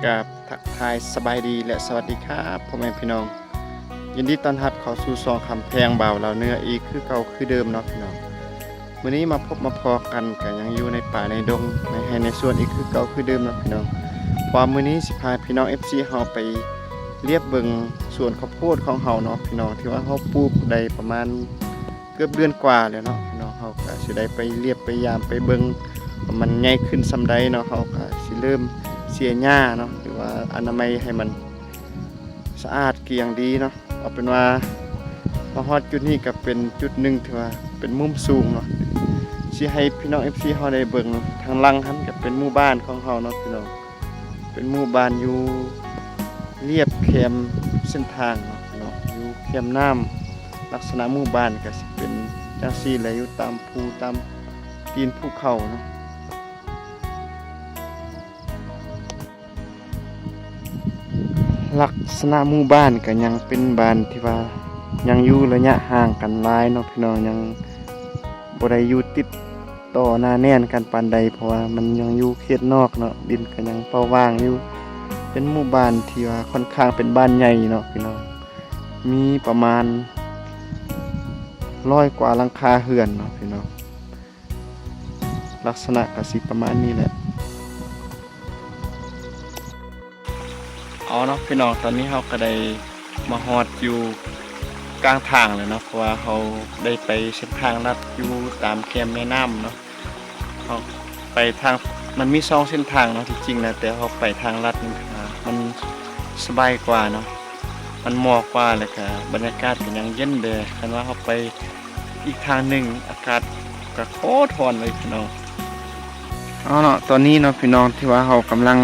ກາບທັກທາຍສະບາຍດີ ແລະ ສະຫວັດດີຄັບ ພໍ່ແມ່ພີ່ນ້ອງ, ຍິນດີຕ້ອນຮັບເຂົ້າສູ່ຊ່ອງຄຳແພງບ່າວລາວເໜືອອີກຄືເກົ່າຄືເດີມເນາະພີ່ນ້ອງ. ມື້ນີ້ມາພົບມາພໍ້ກັນ ກໍຍັງຢູ່ໃນປ່າໃນດົງ ໃນໄຮ່ໃນສວນອີກຄືເກົ່າຄືເດີມເນາະພີ່ນ້ອງ. ເພາະວ່າມື້ນີ້ຊິພາພີ່ນ້ອງເອັຟຊີເຮົາໄປລຽບເບິ່ງສວນເຂົ້າໂພດຂອງເຮົາເນາະພີ່ນ້ອງ, ທີ່ວ່າເຮົາປູກໄດ້ປະມານເກືອບເດືອນກວ່າແລ້ວເນາະພີ່ນ້ອງ. ເຮົາກໍຊິໄດ້ໄປລຽບໄປຢາມໄປເບິ່ງວ່າມັນໃຫຍ່ຂຶ້ນສ່ຳໃດເນາະ. ເຮົາກໍຊິເລີ່ມເສຍຫຍ້າເນາະ ຫຼືວ່າອະນາໄມໃຫ້ມັນ ສະອາດກຽງດີເນາະ. ເອົາເປັນວ່າມາຮອດຈຸດນີ້ກໍເປັນຈຸດໜຶ່ງທີ່ວ່າເປັນມຸມສູງເນາະ, ຊິໃຫ້ພີ່ນ້ອງເອັຟຊີເຮົາໄດ້ເບິ່ງ. ທາງຫຼັງຫັ້ນກໍເປັນໝູ່ບ້ານຂອງເຮົາເນາະພີ່ນ້ອງ, ເປັນໝູ່ບ້ານຢູ່ລຽບແຄມເສັ້ນທາງເນາະພີ່ນ້ອງ, ຢູ່ແຄມນ້ຳ. ລັກສະນະໝູ່ບ້ານກໍຊິເປັນຈັ່ງຊີ້ແຫຼະ, ຢູ່ຕາມພູຕາມຕີນພູເຂົາເນາະ. ລັກສະນະໝູ່ບ້ານກໍຍັງເປັນບ້ານທີ່ວ່າຍັງຢູ່ໄລຍະຫ່າງກັນຫຼາຍເນາະພີ່ນ້ອງ, ຍັງບໍ່ໄດ້ຢູ່ຕິດຕໍ່ໜາແໜ້ນກັນປານໃດ ເພາະວ່າມັນຍັງຢູ່ເຂດນອກເນາະ, ດິນກໍຍັງເປົ່າຫວ່າງຢູ່. ເປັນໝູ່ບ້ານທີ່ວ່າຂ້ອນຂ້າງເປັນບ້ານໃຫຍ່ເນາະພີ່ນ້ອງ, ມີປະມານຮ້ອຍກວ່າຫຼັງຄາເຮືອນເນາະພີ່ນ້ອງ. ລັກສະນະກໍຊິປະມານນີ້ແຫຼະ. ເອົາເນາະພີ່ນ້ອງ, ຕອນນີ້ເຮົາກໍໄດ້ມາຮອດຢູ່ກາງທາງແລ້ວເນາະ, ເພາະວ່າເຮົາໄດ້ໄປເສັ້ນທາງລັດຢູ່ຕາມແຄມແມ່ນ້ຳເນາະ. ເຮົາໄປທາງ ມັນມີສອງເສັ້ນທາງເນາະທີ່ຈິງນະ, ແຕ່ເຮົາໄປທາງລັດນີ້ ມັນສະບາຍກວ່າເນາະ, ມັນໝໍກວ່າ ແລ້ວກະບັນຍາກາດກໍຍັງເຢັນແດ່. ຄັນວ່າເຮົາໄປ ອີກທາງໜຶ່ງອາກາດກໍໂຄດຮ້ອນເລີຍພີ່ນ້ອງ. ເອົາເນາະ ຕອນນີ້ເນາະພີ່ນ້ອງ ທີ່ວ່າເຮົາກຳລັງ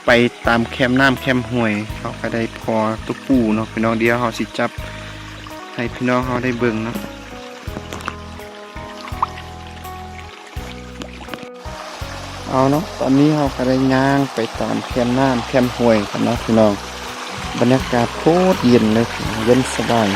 ໄປຕາມແຄມນ້ຳແຄມຫ້ວຍ, ເຮົາກໍໄດ້ພໍຕົວປູເນາະພີ່ນ້ອງ. ດຽວເຮົາຊິຈັບໃຫ້ພີ່ນ້ອງເຮົາໄດ້ເບິ່ງເນາະ. ເອົາເນາະ ຕອນນີ້ເຮົາກໍໄດ້ຍ່າງໄປຕາມແຄມນ້ຳແຄມຫ້ວຍກັນເນາະພີ່ນ້ອງ. ບັນຍາກາດໂຄດເຢັນເລີຍ, ເຢັນສະບາຍ.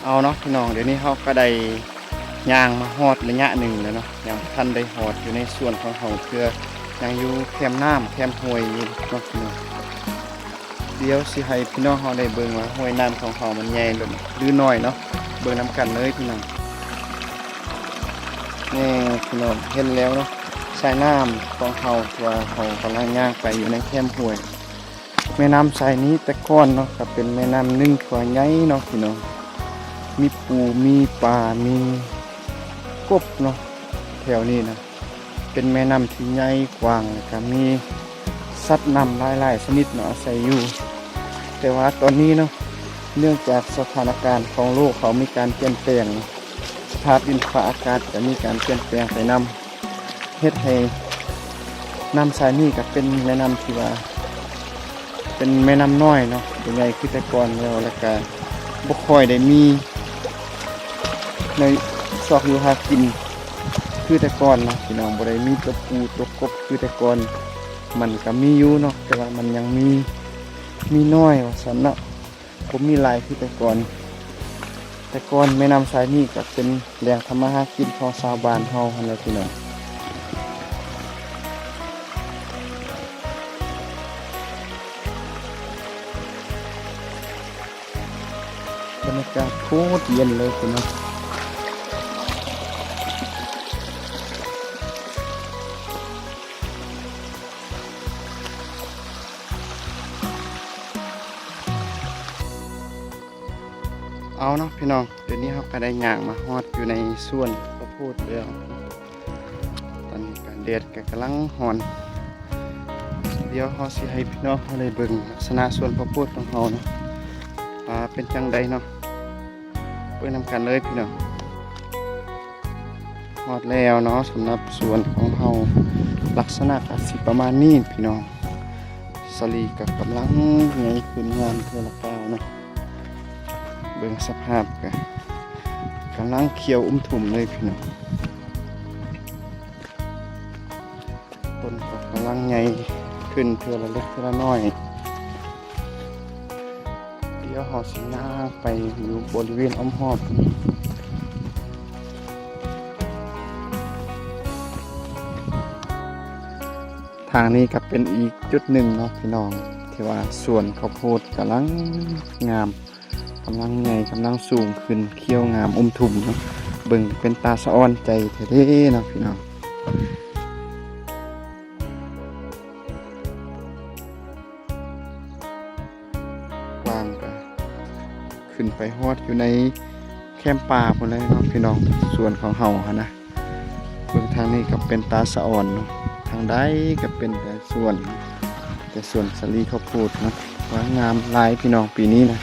ເອົາເນາະພີ່ນ້ອງ, ດຽວນີ້ເຮົາກໍໄດ້ຍ່າງມາຮອດໄລຍະໜຶ່ງແລ້ວເນາະ, ຍັງບໍ່ທັນໄດ້ຮອດຢູ່ໃນສວນຂອງເຮົາເທື່ອ, ຍັງຢູ່ແຄມນ້ຳແຄມຫ້ວຍຢູ່ເນາະພີ່ນ້ອງ. ດຽວຊິໃຫ້ພີ່ນ້ອງເຮົາໄດ້ເບິ່ງວ່າຫ້ວຍນ້ຳຂອງເຮົາມັນໃຫຍ່ ຫຼື ໜ້ອຍເນາະ, ເບິ່ງນຳກັນເລີຍພີ່ນ້ອງ. ນີ້ພີ່ນ້ອງເຫັນແລ້ວເນາະ, ສາຍນ້ຳຂອງເຮົາທີ່ວ່າເຮົາກຳລັງຍ່າງໄປຢູ່ໃນແຄມຫ້ວຍ. ແມ່ນ້ຳສາຍນີ້ແຕ່ກ່ອນເນາະ ກໍເປັນແມ່ນ້ຳໜຶ່ງທີ່ວ່າໃຫຍ່ເນາະພີ່ນ້ອງ, ມີປູ ມີປາ ມີກົບເນາະ ແຖວນີ້ນະ. ເປັນແມ່ນ້ຳທີ່ໃຫຍ່ກວ້າງ ແລ້ວກໍມີສັດນ້ຳຫຼາຍໆຊະນິດເນາະ ອາໄສຢູ່. ແຕ່ວ່າຕອນນີ້ເນາະ ເນື່ອງຈາກສະຖານະການຂອງໂລກເຮົາມີການປ່ຽນແປງ, ສະພາບດິນຟ້າອາກາດກໍມີການປ່ຽນແປງໄປນຳ, ເຮັດໃຫ້ນ້ຳສາຍນີ້ກໍເປັນແມ່ນ້ຳທີ່ວ່າ ເປັນແມ່ນ້ຳນ້ອຍເນາະ, ບໍ່ໃຫຍ່ຄືແຕ່ກ່ອນແລ້ວ, ແລ້ວກະບໍ່ຄ່ອຍໄດ້ມີໃນຊອກຢູ່ຫາກິນຄືແຕ່ກ່ອນເນາະພີ່ນ້ອງ, ບໍ່ໄດ້ມີຕົວປູຕົວກົບຄືແຕ່ກ່ອນ. ມັນກະມີຢູ່ເນາະ ແຕ່ວ່າມັນຍັງມີ ມີໜ້ອຍວ່າຊັ້ນເນາະ, ບໍ່ມີຫຼາຍຄືແຕ່ກ່ອນ. ແຕ່ກ່ອນແມ່ນ້ຳສາຍນີ້ກໍເປັນແຫຼ່ງທຳມາຫາກິນຂອງຊາວບ້ານເຮົາຫັ້ນແຫຼະພີ່ນ້ອງ. ບັນຍາກາດໂຄດເຢັນເລີຍພີ່ນ້ອງ. ເອົາເນາະພີ່ນ້ອງ, ດຽວນີ້ເຮົາກໍໄດ້ຍ່າງມາຮອດຢູ່ໃນສວນເຂົ້າໂພດແລ້ວ. ຕອນນີ້ກໍແດດກໍກຳລັງຮ້ອນ, ດຽວເຮົາຊິໃຫ້ພີ່ນ້ອງເຮົາໄດ້ເບິ່ງລັກສະນະສວນເຂົ້າໂພດຂອງເຮົາເນາະ ວ່າເປັນຈັ່ງໃດເນາະ. ເບິ່ງນຳກັນເລີຍພີ່ນ້ອງ. ຮອດແລ້ວເນາະ ສຳລັບສວນຂອງເຮົາ ລັກສະນະກະຊິປະມານນີ້ພີ່ນ້ອງ. ສາລີກະກຳລັງໃຫຍ່ຂຶ້ນງາມເທື່ອລະກ້າວເນາະ. ເບິ່ງສະພາບກະກຳລັງຂຽວອຸ້ມທຸ່ມເລີຍພີ່ນ້ອງ. ຕົ້ນກໍກຳລັງໃຫຍ່ຂຶ້ນເທື່ອລະເລັກເທື່ອລະນ້ອຍ. ດຽວເຮົາຊິຍ່າງໄປຢູ່ບໍລິເວນອ້ອມຮອບ. ທາງນີ້ກໍເປັນອີກຈຸດໜຶ່ງເນາະພີ່ນ້ອງ ທີ່ວ່າສວນເຂົ້າໂພດກຳລັງງາມ. ກຳລັງໃຫຍ່ ກຳລັງສູງຂຶ້ນ ຂຽວງາມອຸ້ມທຸ່ມເນາະ. ເບິ່ງເປັນຕາສະອອນໃຈແທ້ເດ້ເນາະພີ່ນ້ອງ. ກວ້າງກະຂຶ້ນໄປຮອດຢູ່ໃນແຄມປ່າພຸ້ນແຫຼະເນາະພີ່ນ້ອງ ສວນຂອງເຮົາຫັ້ນນະ. ເບິ່ງທາງນີ້ກໍເປັນຕາສະອອນເນາະ ທາງໃດກໍເປັນແຕ່ສວນ ແຕ່ສວນສາລີເຂົ້າໂພດເນາະ. ວ່າງາມຫຼາຍພີ່ນ້ອງປີນີ້ນະ.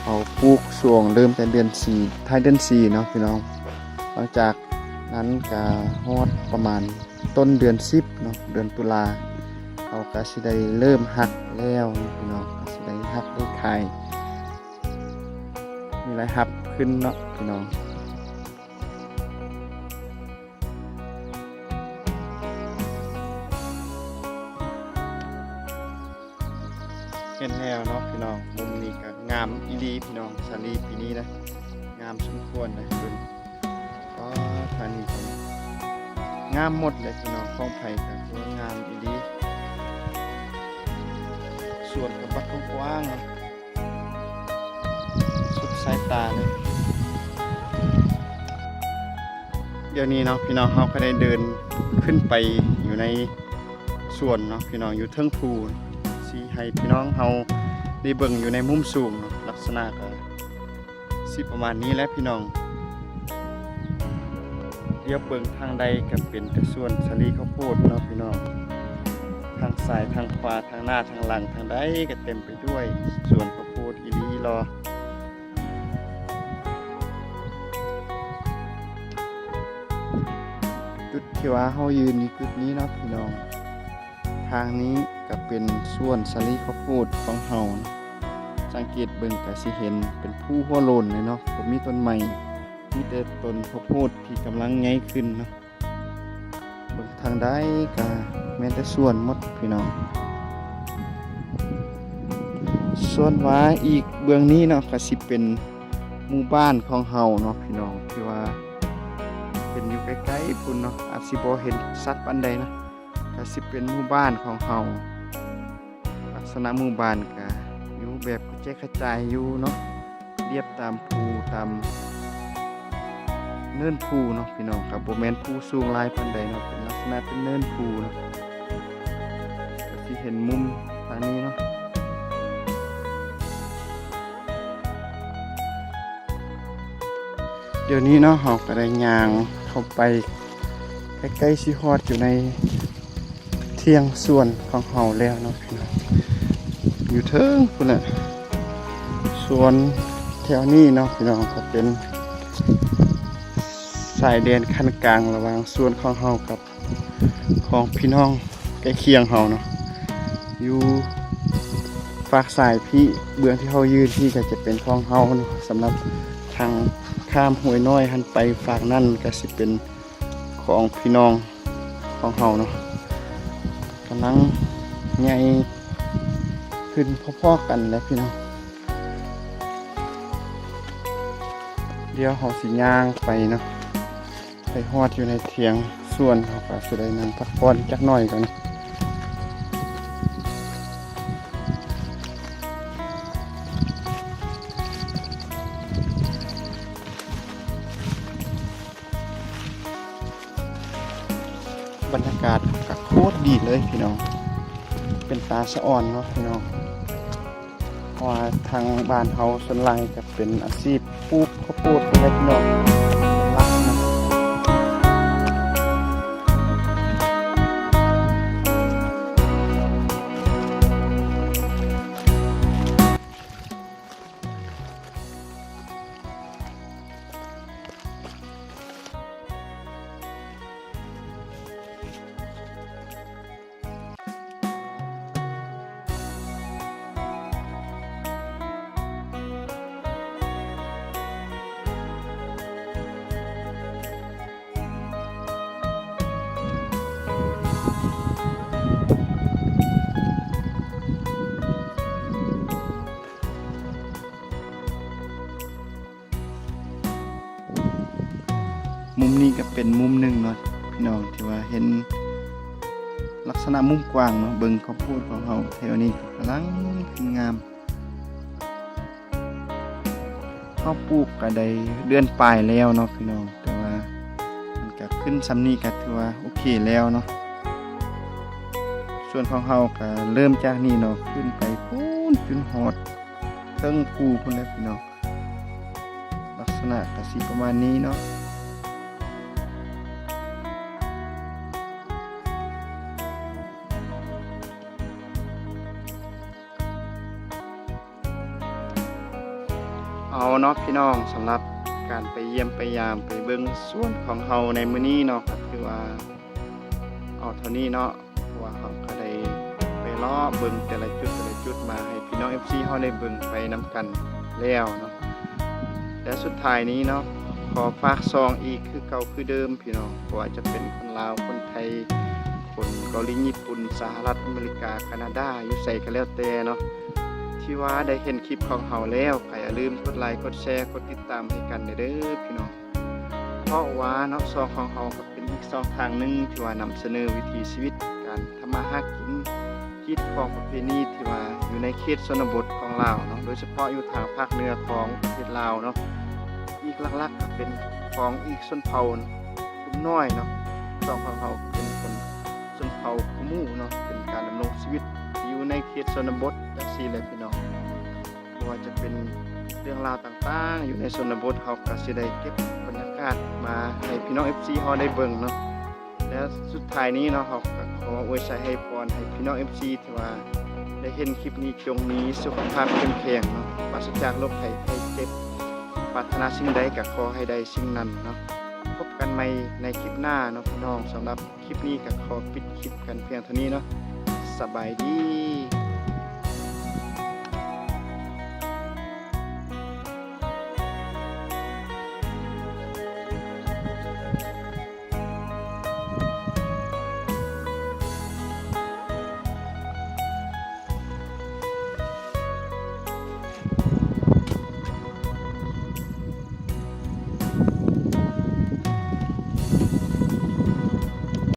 ເຮົາປູກຊ່ວງເລີ່ມແຕ່ເດືອນສີ່ ທ້າຍເດືອນສີ່ເນາະພີ່ນ້ອງ. ຫຼັງຈາກນັ້ນກໍຮອດປະມານຕົ້ນເດືອນສິບເນາະ ເດືອນຕຸລາ ເຮົາກໍຊິໄດ້ເລີ່ມຫັກແລ້ວເນາະພີ່ນ້ອງ. ກໍຊິໄດ້ຫັກໄດ້ຂາຍ ມີລາຍຮັບຂຶ້ນເນາະພີ່ນ້ອງ. ເຫັນແລ້ວເນາະພີ່ນ້ອງ ມຸມນີ້ກໍງາມອີ່ຫຼີພີ່ນ້ອງ. ສາລີປີນີ້ນະ ງາມສົມຄວນນະ. ເບິ່ງ ອໍ ທາງນີ້ກໍງາມໝົດເລີຍພີ່ນ້ອງ ຂອງໃຜກໍຄືວ່າງາມອີ່ຫຼີ. ສວນກໍບັກກວ້າງໆ ສຸດສາຍຕາເລີຍ. ດຽວນີ້ເນາະພີ່ນ້ອງ ເຮົາກໍໄດ້ເດີນຂຶ້ນໄປຢູ່ໃນສວນເນາະພີ່ນ້ອງ ຢູ່ເທິງພູ. ຊິໃຫ້ພີ່ນ້ອງເຮົາໄດ້ເບິ່ງຢູ່ໃນມຸມສູງເນາະ ລັກສະນະກໍຊິປະມານນີ້ແຫຼະພີ່ນ້ອງ. ດຽວເບິ່ງທາງໃດກໍເປັນແຕ່ສວນສາລີເຂົ້າໂພດເນາະພີ່ນ້ອງ. ທາງຊ້າຍທາງຂວາ ທາງໜ້າທາງຫຼັງ ທາງໃດກໍເຕັມໄປດ້ວຍສວນເຂົ້າໂພດອີ່ຫຼີຫຼໍ່. ຈຸດທີ່ວ່າເຮົາຢືນຢູ່ຈຸດນີ້ເນາະພີ່ນ້ອງ. ທາງນີ້ກໍເປັນສວນສາລີເຂົ້າໂພດຂອງເຮົາ. ສັງເກດເບິ່ງກໍຊິເຫັນເປັນພູຫົວໂລ້ນເລີຍເນາະ ບໍ່ມີຕົ້ນໄມ້ ມີແຕ່ຕົ້ນເຂົ້າໂພດທີ່ກຳລັງໃຫຍ່ຂຶ້ນເນາະ. ເບິ່ງທາງໃດກໍແມ່ນແຕ່ສວນໝົດພີ່ນ້ອງ. ສ່ວນວ່າອີກເບື້ອງນີ້ເນາະ ກໍຊິເປັນໝູ່ບ້ານຂອງເຮົາເນາະພີ່ນ້ອງ ທີ່ວ່າເຫັນຢູ່ໄກໆພຸ້ນເນາະ ອາດຊິບໍ່ເຫັນຊັດປານໃດນະ. ກະຊິເປັນໝູ່ບ້ານຂອງເຮົາ. ລັກສະນະໝູ່ບ້ານກະຢູ່ແບບກະແຈກກະຈາຍຢູ່ເນາະ ລຽບຕາມພູ ຕາມເນີນພູເນາະພີ່ນ້ອງ. ກະບໍ່ແມ່ນພູສູງຫຼາຍປານໃດເນາະ ເປັນລັກສະນະເປັນເນີນພູເນາະ. ກະຊິເຫັນມຸມທາງນີ້ເນາະ. ດຽວນີ້ເນາະ ເຮົາກໍໄດ້ຍ່າງເຂົ້າໄປ ໃກ້ໆຊິຮອດຢູ່ໃນທ່ຽງສວນຂອງເຮົາແລ້ວເນາະພີ່ນ້ອງ. ຢູ່ເທິງພຸ້ນແຫຼະ ສວນແຖວນີ້ເນາະພີ່ນ້ອງ ກໍເປັນຊາຍແດນຂັ້ນກາງລະຫວ່າງສວນຂອງເຮົາກັບ ຂອງພີ່ນ້ອງໃກ້ຄຽງເຮົາເນາະ. ຢູ່ຟາກຊ້າຍພີ້ ເບື້ອງທີ່ເຮົາຢືນພີ້ກໍຈະເປັນຂອງເຮົາເນາະ. ສຳລັບທາງຂ້າມຫ້ວຍນ້ອຍຫັ້ນໄປຟາກນັ້ນກໍຊິເປັນຂອງພີ່ນ້ອງຂອງເຮົາເນາະ. ກຳລັງໃຫຍ່ຂຶ້ນພໍໆກັນແຫຼະພີ່ນ້ອງ. ດຽວເຮົາຊິຍ່າງໄປເນາະ. ໄປຮອດຢູ່ໃນທ່ຽງສວນ ເຮົາກໍຊິໄດ້ນັ່ງພັກຜ່ອນຈັກໜ້ອຍກ່ອນ. ບັນຍາກາດກໍໂຄດດີເລີຍພີ່ນ້ອງ ເປັນຕາສະອອນເນາະພີ່ນ້ອງ. ເພາະວ່າທາງບ້ານເຮົາສ່ວນຫຼາຍກໍເປັນອາຊີບປູກເຂົ້າໂພດເປັນຫຼັກເນາະ ເປັນຫຼັກນະ. ນີ້ກໍເປັນມຸມໜຶ່ງເນາະພີ່ນ້ອງ ທີ່ວ່າເຫັນລັກສະນະມຸມກວ້າງເນາະ. ເບິ່ງເຂົ້າໂພດຂອງເຮົາແຖວນີ້ກໍກຳລັງຂຶ້ນງາມ. ເຮົາປູກກໍໄດ້ເດືອນປາຍແລ້ວເນາະພີ່ນ້ອງ ແຕ່ວ່າມັນກໍຂຶ້ນສ່ຳນີ້ກໍຖືວ່າໂອເຄແລ້ວເນາະ. ສວນຂອງເຮົາກໍເລີ່ມຈາກນີ້ເນາະ ຂຶ້ນໄປພຸ້ນຈົນຮອດເທິງພູພຸ້ນແຫຼະພີ່ນ້ອງ. ລັກສະນະກໍຊິປະມານນີ້ເນາະ. ເອົາເນາະພີ່ນ້ອງ ສຳລັບການໄປຢ້ຽມໄປຢາມໄປເບິ່ງສວນຂອງເຮົາໃນມື້ນີ້ເນາະ ກໍຖືວ່າເອົາເທົ່ານີ້ເນາະ ເພາະວ່າເຮົາກໍໄດ້ໄປເລາະເບິ່ງແຕ່ລະຈຸດແຕ່ລະຈຸດມາໃຫ້ພີ່ນ້ອງເອັຟຊີເຮົາໄດ້ເບິ່ງໄປນຳກັນແລ້ວເນາະ. ແລະສຸດທ້າຍນີ້ເນາະ ຂໍຝາກຊ່ອງອີກຄືເກົ່າຄືເດີມພີ່ນ້ອງ ບໍ່ວ່າຈະເປັນຄົນລາວ ຄົນໄທ ຄົນເກົາຫຼີ ຍີ່ປຸ່ນ ສະຫະລັດອາເມລິກາ ການາດາ ຢູ່ໃສກໍແລ້ວແຕ່ເນາະ ທີ່ວ່າໄດ້ເຫັນຄລິບຂອງເຮົາແລ້ວ ກໍຢ່າລືມກົດໄລ ກົດແຊ ກົດຕິດຕາມໃຫ້ກັນແດ່ເດີພີ່ນ້ອງ. ເພາະວ່າເນາະ ຊ່ອງຂອງເຮົາກໍເປັນອີກຊ່ອງທາງໜຶ່ງທີ່ວ່ານຳສະເໜີວິຖີຊີວິດການທຳມາຫາກິນ ຮີດຄອງປະເພນີທີ່ວ່າຢູ່ໃນເຂດຊົນນະບົດຂອງລາວເນາະ ໂດຍສະເພາະຢູ່ທາງພາກເໜືອຂອງປະເທດລາວເນາະ. ອີກຫຼັກໆກໍເປັນຂອງອີກຊົນເຜົ່າກຸ່ມນ້ອຍເນາະ. ຊ່ອງຂອງເຮົາເປັນຄົນຊົນເຜົ່າກູມູເນາະ ເປັນການດຳລົງຊີວິດທີ່ຢູ່ໃນເຂດຊົນນະບົດຈັ່ງຊີ້ແຫຼະພີ່ນ້ອງ. ບໍ່ວ່າຈະເປັນເລື່ອງລາວຕ່າງໆຢູ່ໃນຊົນນະບົດ ເຮົາກໍຊິໄດ້ເກັບບັນຍາກາດມາໃຫ້ພີ່ນ້ອງເອັຟຊີເຮົາໄດ້ເບິ່ງເນາະ. ແລະສຸດທ້າຍນີ້ເນາະ ເຮົາກໍຂໍອວຍໄຊໃຫ້ພອນໃຫ້ພີ່ນ້ອງເອັຟຊີທີ່ວ່າໄດ້ເຫັນຄລິບນີ້ ຈົ່ງມີສຸຂະພາບເຂັ້ມແຂງເນາະ ປາສະຈາກໂລກໄຂ້ໄຂ້ເຈັບ. ປາດຖະໜາສິ່ງໃດກໍຂໍໃຫ້ໄດ້ສິ່ງນັ້ນເນາະ. ພົບກັນໃໝ່ໃນຄລິບໜ້າເນາະພີ່ນ້ອງ. ສຳລັບຄລິບນີ້ກໍຂໍປິດຄລິບກັນພຽງເທົ່ານີ້ເນາະ. ສະບາຍດີ.